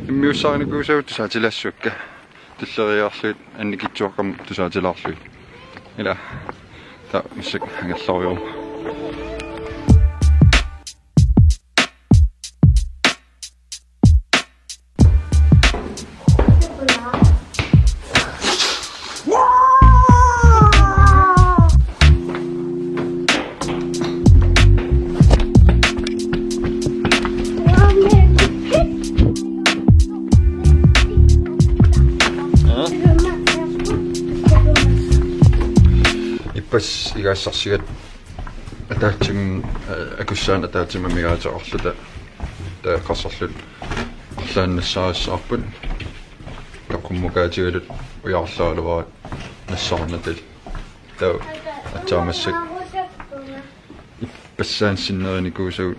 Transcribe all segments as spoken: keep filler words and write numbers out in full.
Immiussarinikuusavut tusaatilaassuakka. Tulleriiaarlugit annikitsuaqqamik tusaatilaarlugit. Ila. Taava massakkut angerlarujoorama. Ippassaq igaassarsigatta ataatsimut, eh, akussaanut ataatsimut amigaateqarluta taava eqqarsarluta arlaannik nassaarissavarput. Taava qummukaatigaluta ujaarlaraluarput nassaarnata. Taava aatsaat massakkut ippassaq sinnerinikuusagut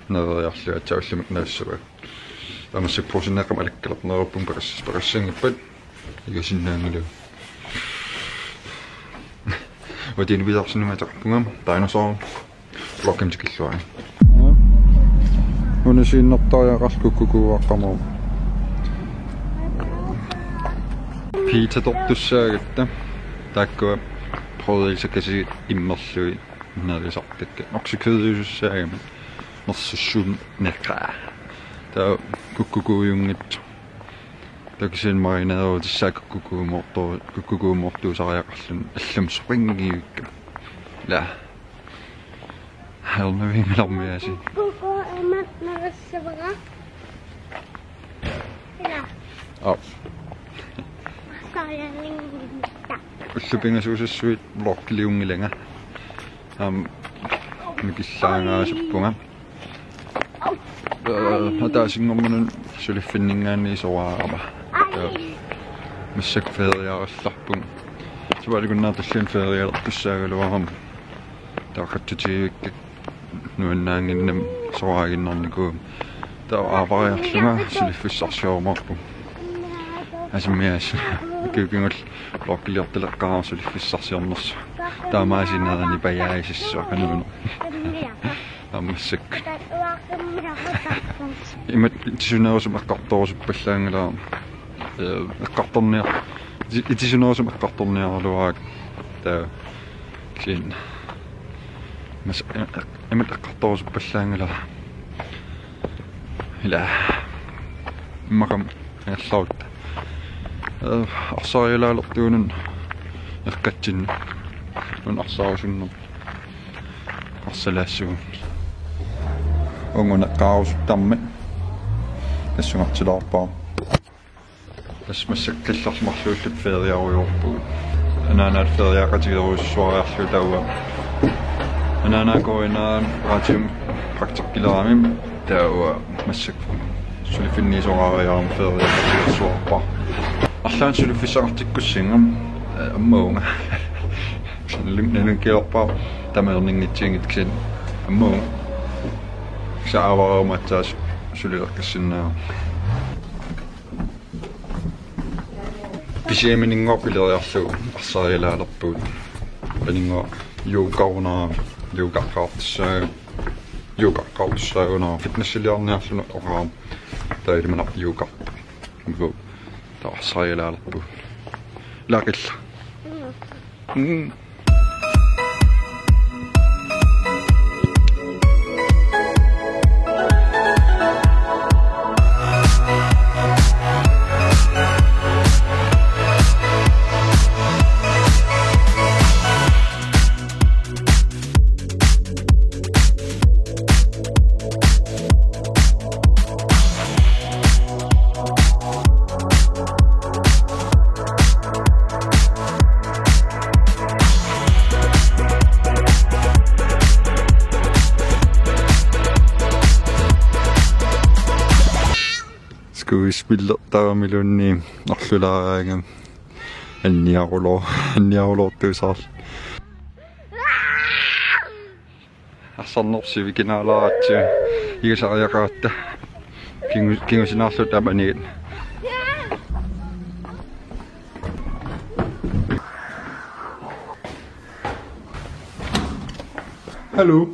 nereriarlugit aatsaat ullumi nassavakka. Taava massakkut puusinneeqqamik alakkalernerupput paqas-, paqassanngippat igasinnaanngilagut. Uatini pilarsinnuma ateqarpunga dinosaur. Vlogimut tikilluarit. Una siinnertariaqarluta kukkukuuaqqamut. Pizzatortussaagatta. Taakkua prøvelseqasit immerlugit nerisartakkat. Oksikødiusussaagami. Nersussuunneqaa. Taava kukkukuujunngitsoq. Taava kisianni marineerutissaat kukkukuumoortu-, kukkukuumoortuusariaqarluni allamut soqanngivikka. Ila. Ajornavianngilarmi aasiit. Kukkuku imat nagassavara. Ila. Aap. Saajanngitta. Ullut pingasuusassuit vloggiliunngilanga. Aamma mikillaangaasuppunga. Eh, ataasinngormat suliffinninngaanniit soraarama. Eh, massakkut feriarallarpunga. Sualukunnaartulluunniit ferialertussaagaluarama. Taava qatsutigivikkakku nuannaannginnami soraaginnarnikuugama. Taava aavariarlunga suliffissarsiorumaarpunga. Asimias. Ukiukingul vloggiliortaleqqaarama suliffissarsiornersoq. Taamaasiinnarani pajaasissuaqanuunu. Aamma massakkut. Imatut itisunerusumik eqqartorusuppallaanngilara. Eh, eqqartorniar-, iti-, itisunerusumik eqqartorniaraluarakku. Taava. Kisianni. Mas-, eh, imatut eqqartorusuppallaanngilara. Ila. Immaqa angerlarutta. Eh, arsarialaalertuunun eqqatsinni. Una arsarusunnermi. Arsalaassavunga. Uunga una eqqaarusuttarmat. Tassungartilaarpara. Tassa massakkut qallarli marluulluta feriarujoorpugut. Anaanaata feriaqatigerujussuariarlugu taava. Anaanaa Koreanaan radiumi praktikkilerami taava massakkut suliffinniisoraariarama feriaqatigerujussuarpara. Arlaannik suliffissaqartikkussinga, eh, ammaunga. Nalun-, nalunngilarpara taama erninngitsiginngitsoq kisianni ammaunga. Kisianni aavariaruma aatsaat sulileqqissinnaavunga. Pisiaminninnguaq pileriarlugu arsarialaalerpugut. Paninnguaq yogaunaa, yogaqqaartussaa-, yogaqqaartussaagunaa, fitnessiliarniarluni oqarama. Taava ilimanarpoq yogarput. Uku taava arsarialaalerpugut. Ilaqilla. Mm. Skuespillertaramiluunniit orlulaaraangami anniaruloo-, anniaruloortuusaarluni. Arsarnersivikinaalaaratsigu igasariaqaratta. Kingu-, kingusinaarluta tamanit. Hallo.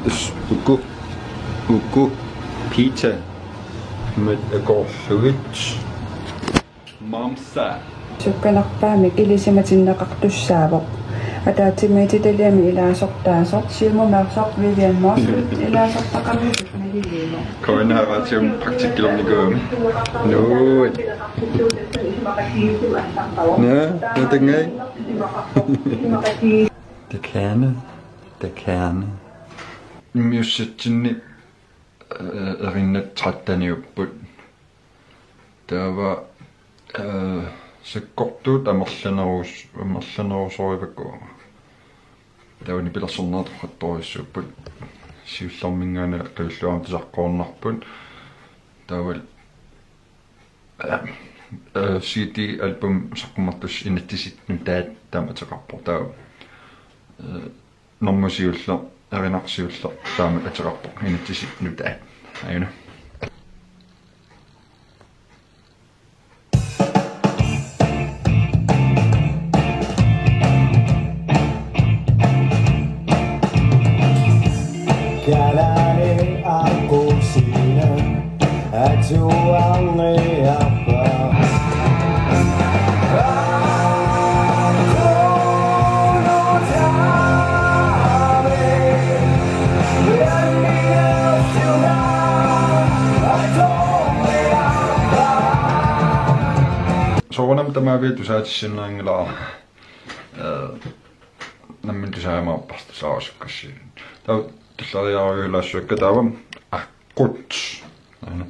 Tassa uku. Uku. Pizza. Mat akorlugit. Mamsa. Sukkanerpaamik ilisimatinneqartussaavoq. Ataatsimiititaliami ilaasortaasoq, Siumumeersoq Vivian Motzfeldt ilaasortaqarnersoq naliliivoq. K N R-imi praktikkilernikuu. Nuut. Naa, natangai. Takane, takane. Immiussatsinni, øh, erinnat tretteniupput. Taava, øh, sakkortuut amerlanerus-, amerlanerusorivakku. Taava nipilersornerat torrattorujussuupput. Siullerminngaanniit qivilluarmi tusarquarnarput. Taava, øh, øh, C D-album saqqummertussaq Inatsisit Nutaat taama ateqarpoq. Taava, øh, normu siulleq, erinarsuaq siulleq taama ateqarpoq, Inatsisit Nutaat. Aajuna. Kalaallit aqutsisut atuarniarpaa. Soorunami tamaviat tusaatissinnaaginnarpara. Øh, nammineq tusaajumaarparsi tusaarusukkussi. Taava tulleriiaarujulaassuakka taava aqqut. Aana.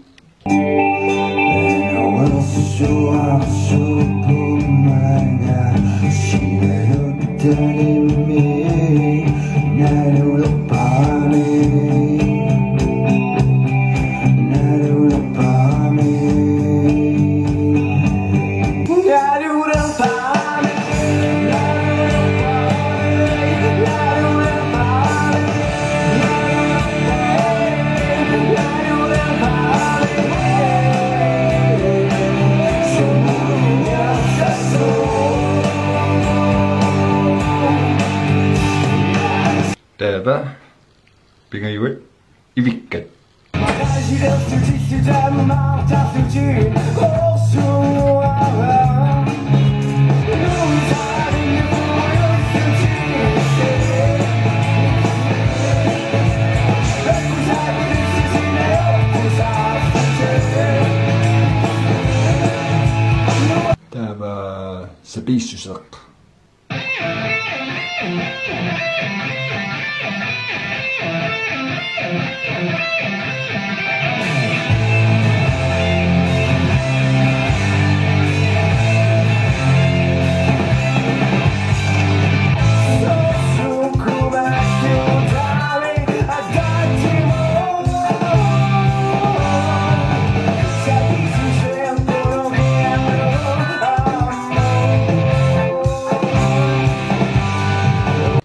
Taava pingajuat ivikkat. Taava sapiissuseq.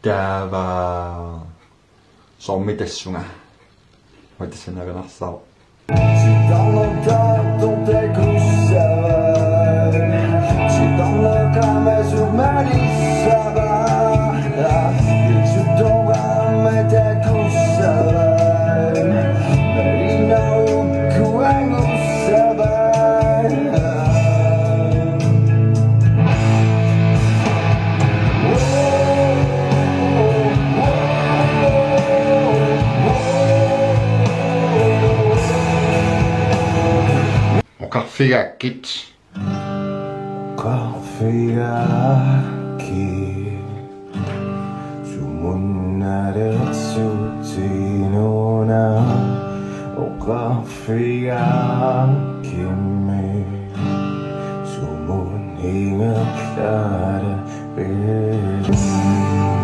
Taava soormi tassunga. Uatsinnaarinarsaaq. Oqarfigaakkit. Oqarfigaakkit. Sumunnarsuutsinuuna oqarfigaakkimmi. Sumun ingerlaarpit.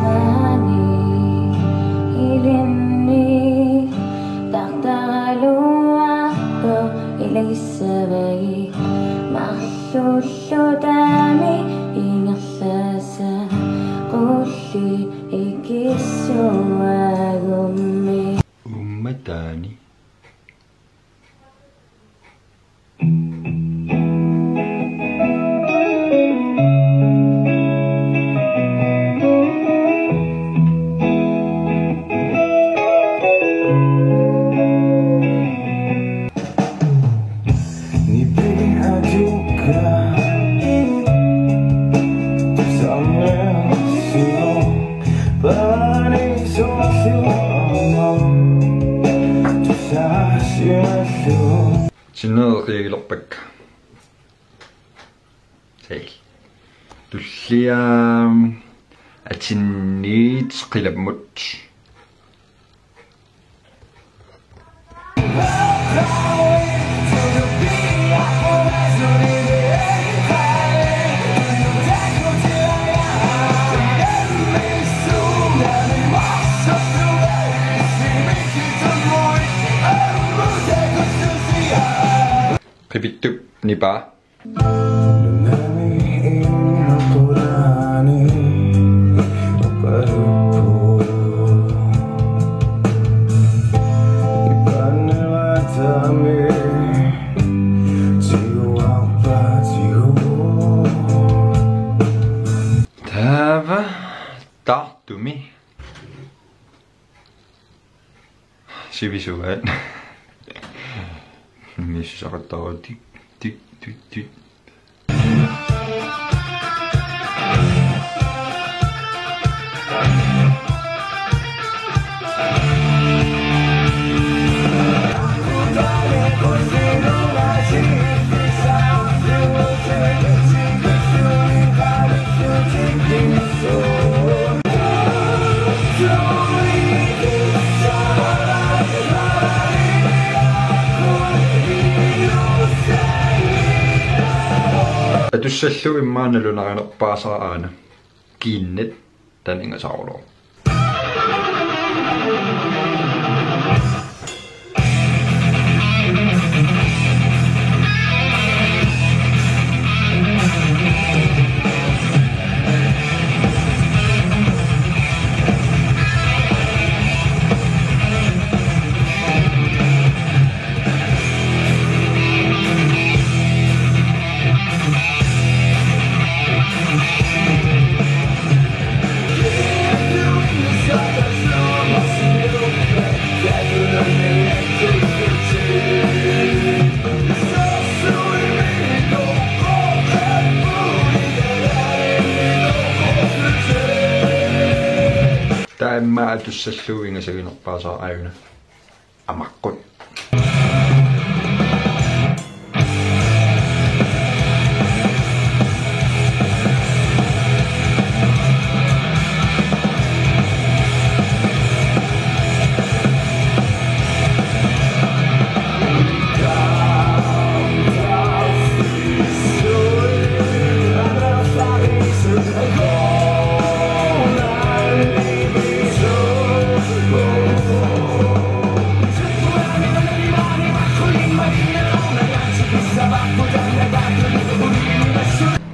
Maani ilinni tartaraluartoq ilissavai. Marluullu taami ingerlaassaaq qulli ikissuagummi. Uummatani. Sinnereqiilerpakka. Sal. Tullia atinniit qilammut. Qipittup nipaa. Taava taartumi sivisuaat. Missaaqattaarut tik, tik, tik, tik. Atussallugu immaqa nalunarinerpaasara aana. Kiinnat taninga saarulor. Taava immaqa atussallugu ingasaginerpaasara aajuna. Amaqqut.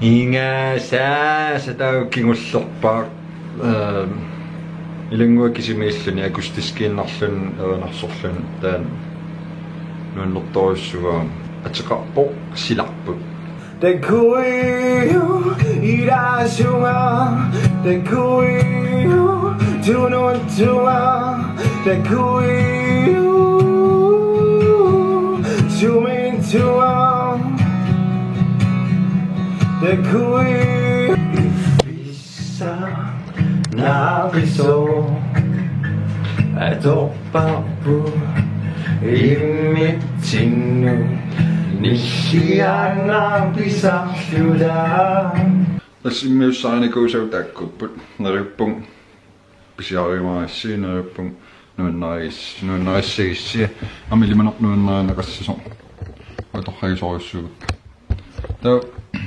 Ingasaasa, taava kingullerpaaq, ehm, ilannguaq kisimiilluni akustiskiinnarluni erinarsorluni taanna nuannertorujussuuara, ateqarpoq Silarput. Takuiu ilasunga, takuiu tununtunga, takuiu sumintunga, takuiu. Naaqisoq atorparput immitsinnut nilliaannaq pisarluta. Tassa immiussarinikuusavut taakkuupput. Neriuppunga pisiariumarissi, neriuppunga nuannaris-, nuannarissagussi. Aamma ilimanarpoq nuannarineqassasoq. Uanga torragisorujussuuara. Taava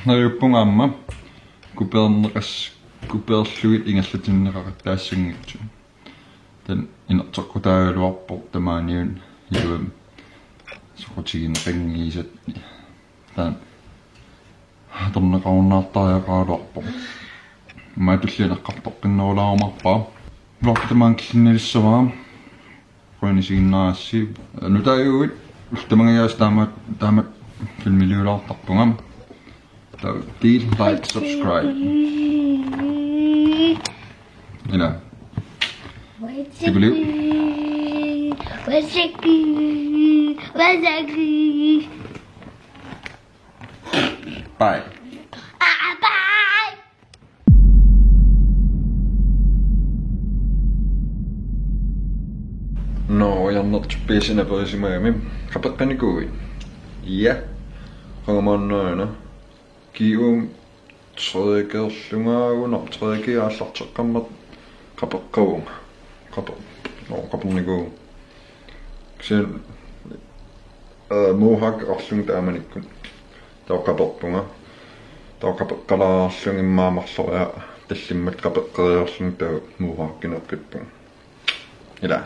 neriuppunga aamma kupeerneqas-, kupeerlugit ingerlatinneqaqattaassanngitsut. Taanna inerteqqutaagaluarpoq tamaaniuna iluamik soqutigineqanngisaat. Taanna atorneqarunnaartariaqaraluarpoq. Immaqa tulliani eqqartoqqinnerulaarumaarpara. Vloggi tamaanga killinnalissavara. Qujanaq isiginnaarassi. Nutaaguit ullut tamangajaasa taama, taama filmiliulaartarpunga. Taava del, like, subscribe. Ila. Tiguliu. Bye. Nå, ujarnertippiasina perisimagami. Qapeqqanikuuit? Ja. Qanga maannaana. Kium treekerlungaagunaq, treeker aallarteqqammat qapeqqavunga. Qape-, nå, qapernikuuvunga. Kisianni, øh, mohawk orlunga taamanikkut. Taava qaperpunga. Taava qapeqqalaarlunga immaqa marloriarlunga tallimat qapeqqeriarlunga taava mohawkineqqippunga. Ila.